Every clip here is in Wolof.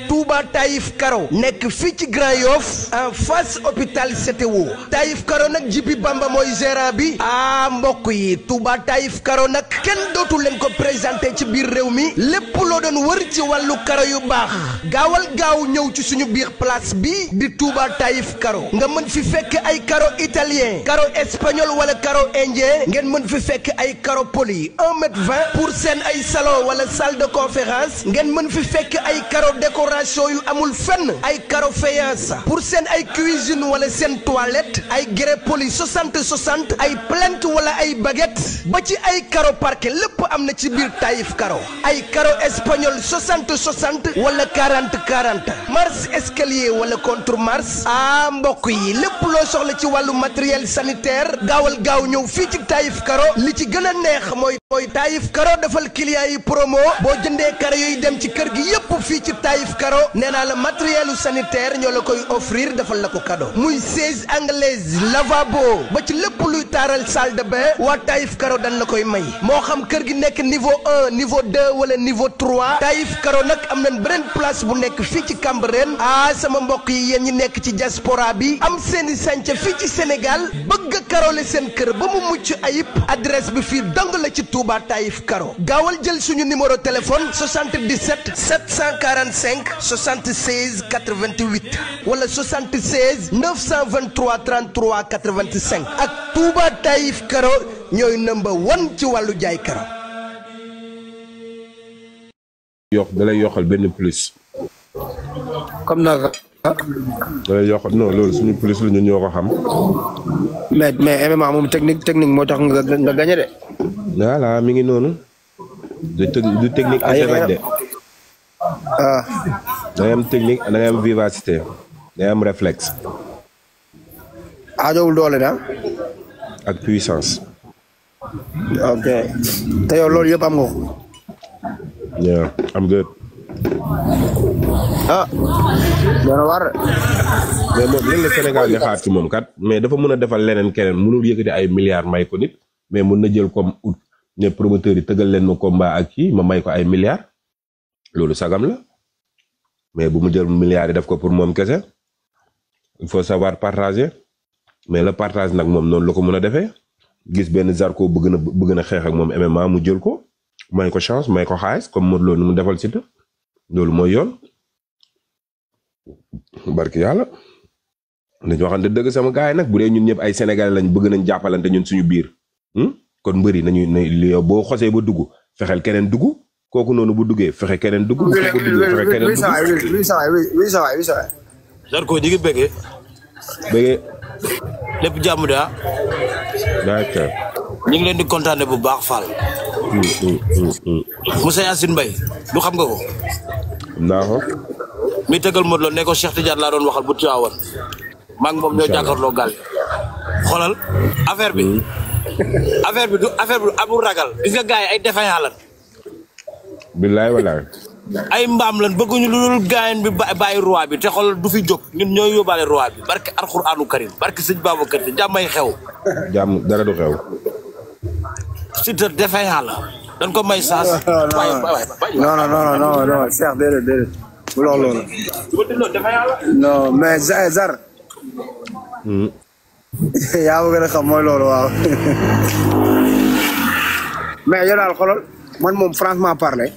Touba Taïf Karo nekk fii ci Grand Yoff en face hôpital CTO Taïf Karo nag Jibi Bamba mooy gérant bi mbokk yi Touba Taïf Karo nag kenn dootu leen ko présenté ci biir réew mi lépp loo doon wër ci wàllu karo yu baax gaawal gaaw ñëw ci suñu biir place bi di Touba Taïf Karo nga mën fi fekk ay karo italien karo espagnol wala karo indien ngeen mën fi fekk ay karo poli 1,20 m pour seen ay salon wala salle de conférence ngeen mën fi fekk ay karo décoration yu amul fenn ay karo faïence pour seen ay cuisine wala seen toilette ay grès poli 60 ay plinthe wala ay baguette ba ci ay karo parquet lépp am na ci biir Taïf Karo ay karo espagnol 60 wala 40 marche escalier wala contre marche mbokk yi lépp loo soxla ci wàllu matériel sanitaire gaawal gaaw ñëw fii ci Taïf Karo li ci gën a neex mooy Taïf Karo defal client yi promo boo jëndee karo yooyu dem ci kër gi yépp fii ci Taïf Karo nee naa la matériel sanitaire ñoo la koy offrir defal la ko cadeau muy siège anglaise lavabo ba ci lépp luy taaral salle de bain waa Taïf Karo dañ la koy may moo xam kër gi nekk niveau 1 niveau 2 wala niveau 3 Taïf Karo nag am nañ beneen place bu nekk fii ci Cambérène sama mbokk yi yéen ñi nekk ci diaspora bi am seeni sànca fii ci Sénégal bëgg a karole seen kër ba mu mucc ayib adresse bi fii dong la ci Touba Taïf Karo gaawal jël suñu numéro téléphone 77 745 76 88 wala 76 923 33 85 ak Touba Taïf Karo ñooy number 1 ci wàllu jaay karo. da lay yokkal benn plus. comme naka. da lay yokkal non loolu suñu plus la ñu ñoo ko xam. mais MMA moom technique moo tax nga gagné de. voilà mi ngi noonu. du technique kese rek de. da ngay am technique da ngay am vivacité da ngay am réflexe. aajowul doole daal. ak puissance. ok te yow loolu yëpp am nga ko. yeah am good. dana war. mais moom léegi la Sénégal di xaar ci moom kat mais dafa mën a defal leneen keneen mënul yëkkati ay milliards may ko nit mais mën na jël comme ut ne promoteur yi tëggal leen ma combat ak kii ma may ko ay milliards loolu sagam la mais bu mu jël milliards yi def ko pour moom kese il faut savoir partager mais le partage nag moom noonu la ko mën a defee gis benn Zarko bëgg na xeex ak moom MMA mu jël ko may ko chance may ko xaalis comme Modou Lo ni mu defal Siteu loolu mooy yoon barki yàlla dañu waxante dëgg sama gaay nag bu dee ñun ñëpp ay sénégalais lañ bëgg nañ jàppalante ñun suñu biir kon mbëri nañu li boo xosee ba dugg fexeel keneen dugg kooku noonu bu duggee fexe keneen dugg bu kooku duggee fexe keneen dugg oui ça va Zarko ñu ngi bëggee lépp jàmm daa d'accord ñu ngi leen di kontaane bu baax Fall Moussa Yacine Mbaye du xam nga ko naa ko mi tëggal Modou Lo ne ko Cheikh Tidiane laa doon waxal bu Tiwaawan maa ngi moom ñoo jàkkaarloo gaal xoolal affaire bi du amul ragal gis nga gars yi ay défaillant lan billaay walaay ay mbaam lan bëgguñu lu dul gaayen bi bàyyi roi bi te xoolal du fi jóg ñun ñooy yóbbaale roi bi barke alxuraanu karim barke sëñ Babacar Si jàmmay xew jàmm dara du xew Siteu défaillant la dañ ko may saas non Cheikh déedéet bu loolu non mais Zar yaa ma gën a xam mooy loolu waaw mais yow daal xoolal man moom franchement parler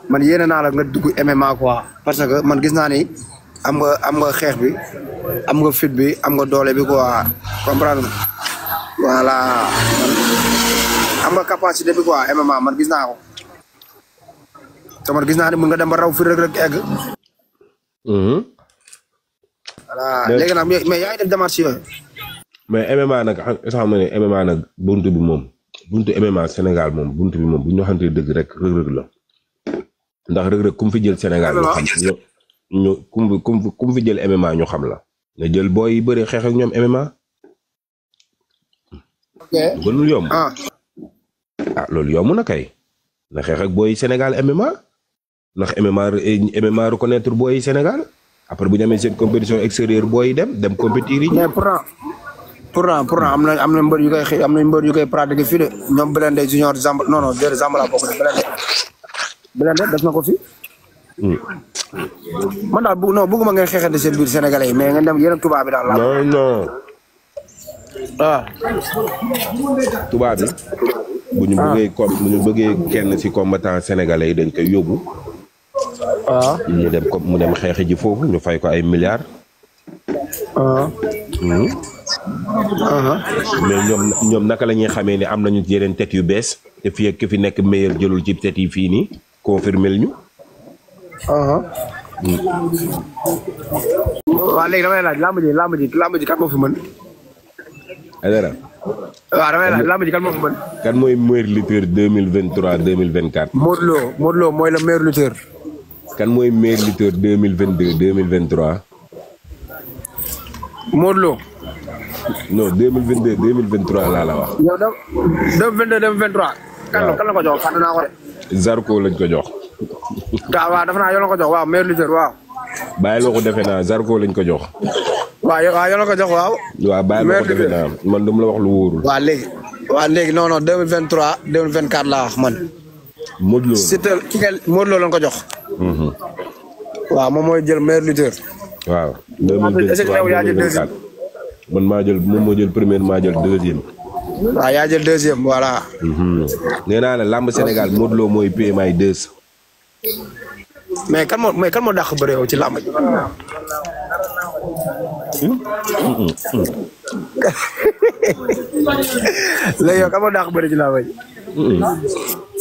man yéene naa la nga dugg MMA quoi parce que man gis naa ni am nga xeex bi am nga fit bi am nga doole bi quoi comprendre nga voilà am nga capacité bi quoi MMA man gis naa ko te man gis naa ni mën nga dem ba raw fi rek egg. voilà léegi nag mais yaa ngi def démarche yooyu. mais MMA nag xam nga ne MMA nag buntu bi moom buntu MMA Sénégal moom buntu bi moom bu ñu waxantee dëgg rek rëg-rëg la ndax rëg-rëg ku mu fi jël Sénégal ñu xam ñu ku mu fi jël MMA ñu xam la nga jël booy yi bëri xeex ak ñoom MMA. ok gënul yomb. loolu yomb na kay na xeex ak booy Sénégal MMA ndax MMA reconnaître booy Sénégal après bu ñu amee seen compétition extérieure booy dem compétir yi. mais pourtant am na mbër yu koy pratiquer fii de ñoom Blindé junior Zamba non non déedéet Zamba laa bokk Blindé def na ko fi. man daal bëgguma ngeen xeexante seen biir sénégalais yi mais ngeen dem yeneen tubaab bi daal. non. ah. tubaab bi. bu ñu bëggee kenn ci combattant sénégalais yi dañ koy yóbbu. waaw. mu dem xeexi ji foofu ñu fay ko ay milliards. mais ñoom naka la ñuy xamee ne am nañu yeneen tête yu bees te fii ak ki fi nekk meilleur jëlul ci tête yi fii nii confirmel ñu. waaw léegi damay laaj lamb ji kan moo fi mën. Aidara. waaw damay laaj lamb ji kan moo fi mën. kan mooy meilleur lutteur 2023 2024. Modou Lo mooy le meilleur lutteur. kan mooy meilleur lutteur 2022 2023. Modou Lo. non 2022 2023 laa la wax. yow 2022 2023. kan la ko jox fàtte naa ko de. Zarko lañ ko jox. waaw dafa naa yow la ko jox waaw meilleur lutteur waaw. bàyyi loo ko defe naa Zarko lañ ko jox. waaw yow la ko jox waaw. waaw bàyyi loo ko defe naa man du ma la wax lu wóorul. waaw léegi non 2023 2024 laa wax man. Modou Lo Siteu Modou Lo lañ ko jox. waaw moom mooy jël meilleur lutteur. waaw 2023 man maa jël moom moo jël première maa jël deuxième. waaw yaa jël deuxième voilà. nee naa la lamb Sénégal Modou Lo mooy PMI 2. mais kan moo dàq bëre yow ci lamb ji. léegi yow kan moo dàq bëre ci lamb ji.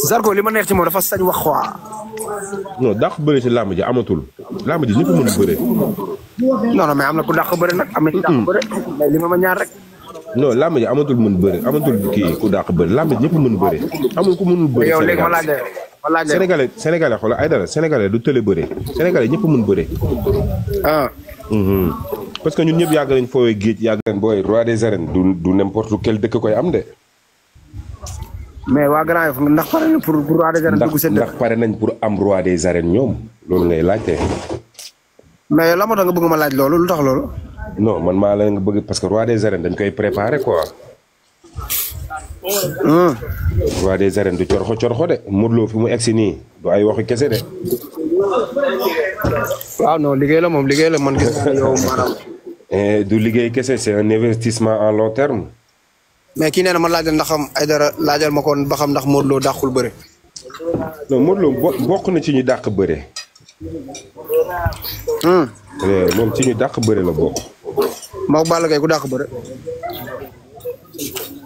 Zarko li ma neex ci moom dafa sañ wax quoi. non dàq bëre ci lamb ji amatul. lamb ji ñëpp mën bëre. non mais am na ku dàq bëre nag am na ku dàq bëre mais li ma ñaar rek. non lamb ji amatul mën bëre amatul kii ku dàq bëre lamb ji ñëpp mën bëre. amul ku mënul bëre. yow léegi ma laaj la Sénégalais xoolal Aidara Sénégalais du tële bëre Sénégalais ñëpp mën bëre. parce que ñun ñëpp yàgg nañ foowee géej yàgg nañ booy roi des arènes du n'importe quel dëkk koy am de. mais waa Grand Yoff ndax pare nañ pour roi des arènes dugg seen dëkk. ndax pare nañ pour am roi des arènes ñoom loolu ngay laajte. mais la moo tax nga bëgg ma laaj loolu lu tax loolu. non man maa la nga bëgg parce que roi des arènes dañ koy préparer quoi. roi des arènes du corxo de Modou Lo fi mu egsi nii du ay waxi kese de. waaw non liggéey la moom liggéey la man gis yow maanaam. du liggéey kese c'est un investissement en long terme. mais kii nee na ma laajal ndax am Aidara laajal ma ko ba xam ndax Modou Lo dàqul bëre. non Modou Lo bokk na ci ñu dàq bëre. moom ci ñu dàq bëre la bokk. moo Balla Gaye ku dàq bëre.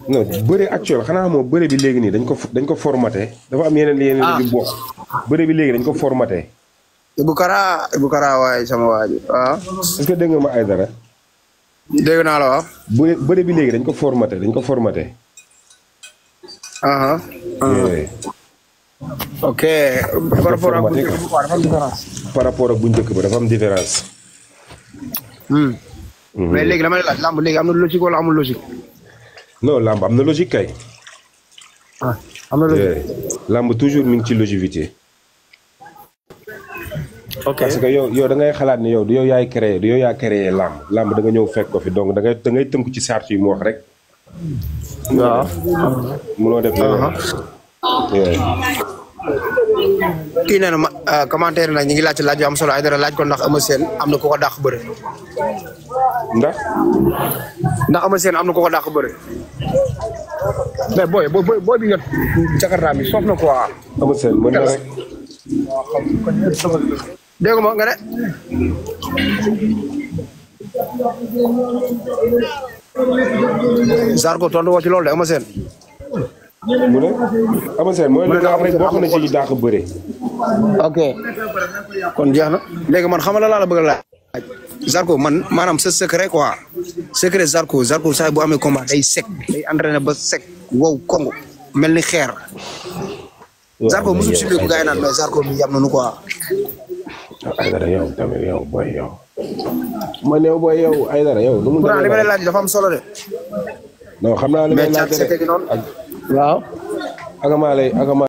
non bëre actuel xanaa moom bëre bi léegi nii dañ ko formaté dafa am yeneen yu bokk. bëre bi léegi dañ ko formaté. Ibou Kara waaye sama waa ji waaw. est-ce que dégg nga ma Aidara. dégg naa la waaw. bëre bi léegi dañ ko formaté. ok. par rapport ak bu njëkk ba dafa am différence. mais léegi dama lay laaj lamb léegi am na logique wala amul logique. non lamb am na logique kay. am na logique. lamb toujours mi ngi ci longévité. ok parce que yow da ngay xalaat ni yow yaa créé lamb da nga ñëw fekk ko fi donc da ngay tënku ci sart yi mu wax rek. waaw. mënoo def kii nee na ma commentaire nag ñu ngi laaj yu am solo Aidara laaj ko ndax Eumeu Sène am na ku ko dàq bëre. ndax Eumeu Sène am na ku ko dàq bëre. mais booy bi nga Jakarta mi soof na quoi. Eumeu Sène mën na rek. dégg nga nga ne. Zarko tontu woo ci loolu de Eumeu Sène. mu ne Eumeu Sène mooy li nga xam rek bokk na ci ñu dàq bëre. ok kon jeex na léegi man xamal la bëgg a laaj. Zarko man maanaam sa secret quoi secret Zarko saa bu amee combat day sec day entraîné ba sec wow kongo mel ni xeer. Zarko musul si biir gars yi naan mais Zarko mi yam nañu quoi. Aidara yow tamit yow booy yow. ma ne booy yow Aidara yow. nu mu demee li ma lay laaj dafa am solo de. non xam naa li may laaj de waaw. agama lay agama